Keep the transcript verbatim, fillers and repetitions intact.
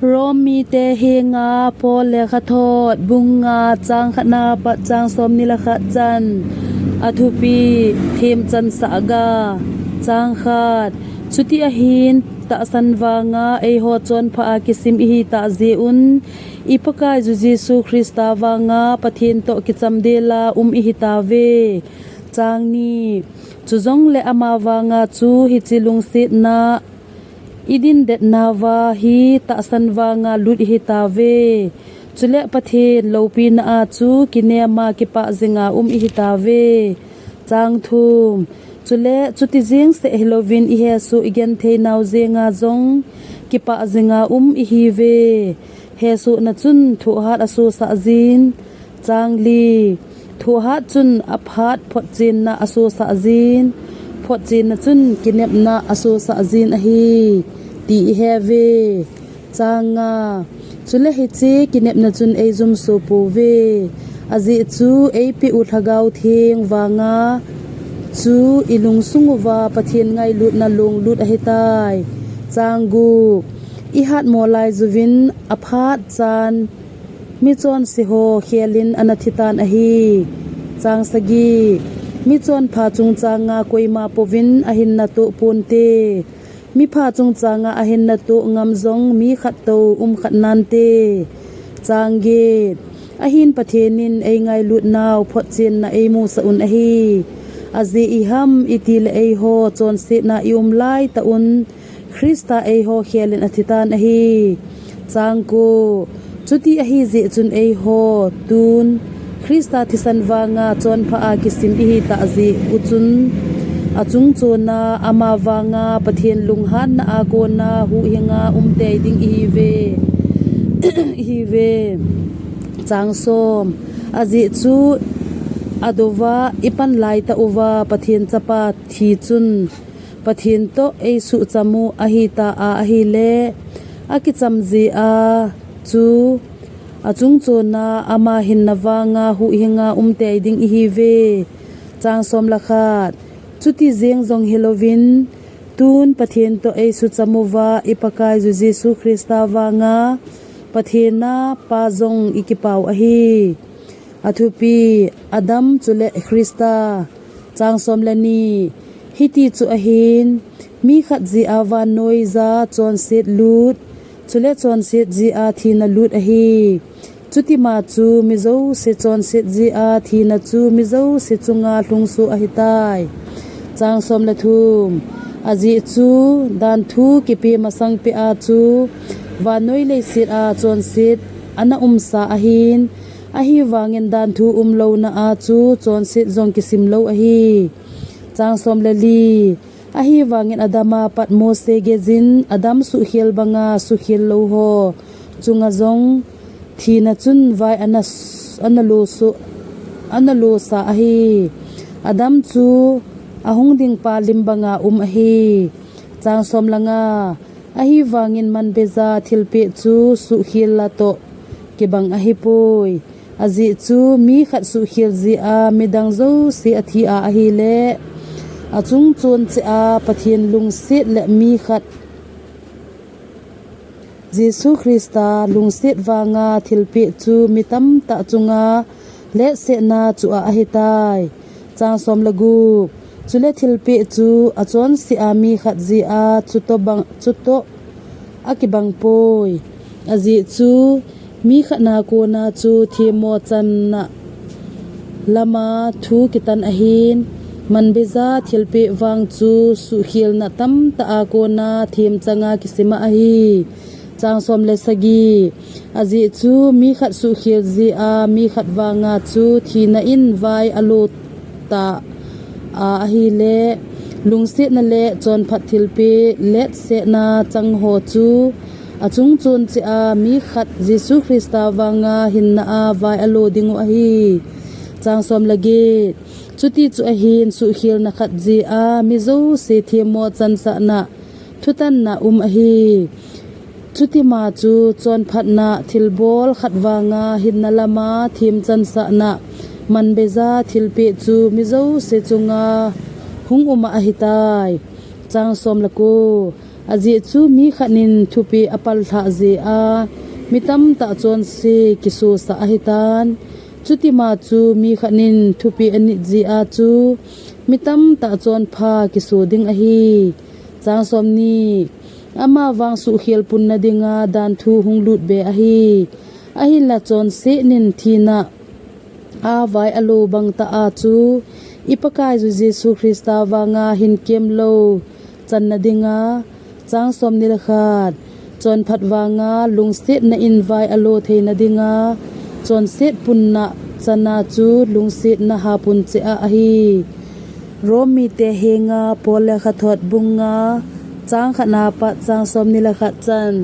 Rom mite henga Paul lekhathot bung nga chang khatna pat chang somni le khat chan. A thupi: Themchan sahga. Chang khat. Chuti ahin, tahsan vanga eiho chonpha a kisim ihi tah jeh un, i Pakaiyu Jesu Christa vanga Pathen toh kichamdel a um ihi tauve. Chang ni. Chujongle ama vanga chu hiche lungsetna i dindetnauva hi tahsan vanga lut ihi tauve. Chule Pathen loupina a chu kinema kipah jinga um ihi tauve. Chang thum. Chule chuti jeng seh hilouvin i hesoh i genthei nau jenga jong kipah jinga um ihiuve. Hesohna chun thohhat asosah jin. Chang li. Thohhat chun aphat photchenna asosah jin, photchenna chun kinepna asosah jin ahi, ti i heuve. Chang nga. Chule hiche kinepna chun eijumso pouve. Ajeh chu eipeh u Lhagao Theng vanga chu i lungsung uva Pathen ngailutna longlut ahitai. Chang gup. I hatmo lai uvin aphat chan michonse ho khelin ana thitan ahi. Chang sagi. Michonpha chungchanga koima pouvin ahinna toh ponte. Mipha chungchanga ahinna toh ngam jong mi khat tou um khat nante. Chang get. Ahin Pathen in eingailutnau photchenna eimusah un ahi. Ajeh iham itile eiho chonsetna i um laitah un Christa eiho khelin athitan ahi. Chang ko. Chuti ahijeh chun eiho tun Christa thisan vanga chonpha a kisim ihi tah jeh uchun, achung chona ama vanga Pathen lunghanna a kona huhhinga umtei ding ihiuve. Ihiuve. Chang som. Ajeh chu adouva i pan laitah uva Pathen Chapa thi chun Pathen toh eisuhcham u ahita a ahile, akicham jeh a chu achung chona ama hinna vanga huhhinga umtei ding ihiuve. Chang som le khat. Chuti jeng jong hilouvin, tun Pathen toh eisuhcham uva i Pakaiyu Jesu Christa vanga Pathen a Pa jong i kipau ahi. A thupi: Adam chule Christa. Chang som le ni. Hiti chu ahin, mi khat jeh a vannoi a chonset lut, chule chonset jeh a thina lut ahi. Chutima chu mi jouse chonset jeh a thina chu mi jouse chunga lhungsoh ahitai. Chang som le thum. Ajeh chu danthu kipe masang peh a chu vannoi leiset a chonset ana umsa ahin, ahivangin danthu umlouna a chu chonset jong kisim lou ahi. Chang som le li. Ahivangin Adam a pat Mose gejin Adam suhkhel banga suhkhel lou ho chunga jong thina chun vai ana s-, ana loso, ana losa ahi. Adam chu ahung ding pa lim banga um ahi. Chang som le nga. Ahivangin manbeija thilpeh chu suhkhel a toh kibang ahipoi. Ajeh chu mi khat suhkhel jeh a midang jouse athi a ahile, achung chon cheh a Pathen lungset le mi khat Jesu Christa lungset vanga thilpeh chu mi tamtah chunga letsetna chu a ahitai. Chang som le gup. Chule thilpeh chu achonse a mi khat jeh a chutoh bang, chutoh akibang poi. Ajeh chu mi khat na kona chu themmo channa lama thu kitan ahin, manbeija thilpeh vang chu suhkhelna tamtah a kona themchanga kisima ahi. Chang som le sagi. Ajeh chu mi khat suhkhel jeh a mi khat vanga chu thina in vai alo ta a ahile, lungsetna le chonphat thilpeh letsetna chang ho chu achung chon cheh a mi khat Jesu Christa vanga hinna a vai alo ding u ahi. Chang som le get. Chuti chu ahin suhkhelna khat jeh a mi jouse themmo chansahna thutanna um ahi. Chutima chu chonphatna thilbol khat vanga hinna lama themchansahna manbeija thilpeh chu mi jouse chunga hung um a ahitai. Chang som le ko. Ajeh chu mi khat in thupeh apal lhah jeh a mi tamtah chonse kisosah ahitan. Chutima chu mi khat in thupeh anit jeh a chu mi tamtah chonpha kiso ding ahi. Chang somni. Ama vang suhkhel punna dinga danthu hung lut be ahi. Ahinla chonset in thina a vai alo bang tah a chu i Pakaiyu Jesu Christa vanga hinkemlou channa dinga, chang somni le khat, chonphat vanga lungsetna in vai alo theina dinga, chonset punna chana chu lungsetna hapun cheh a ahi. Rom mite henga Paul lekhathot bung nga, chang khatna pat chang somni le khat chan.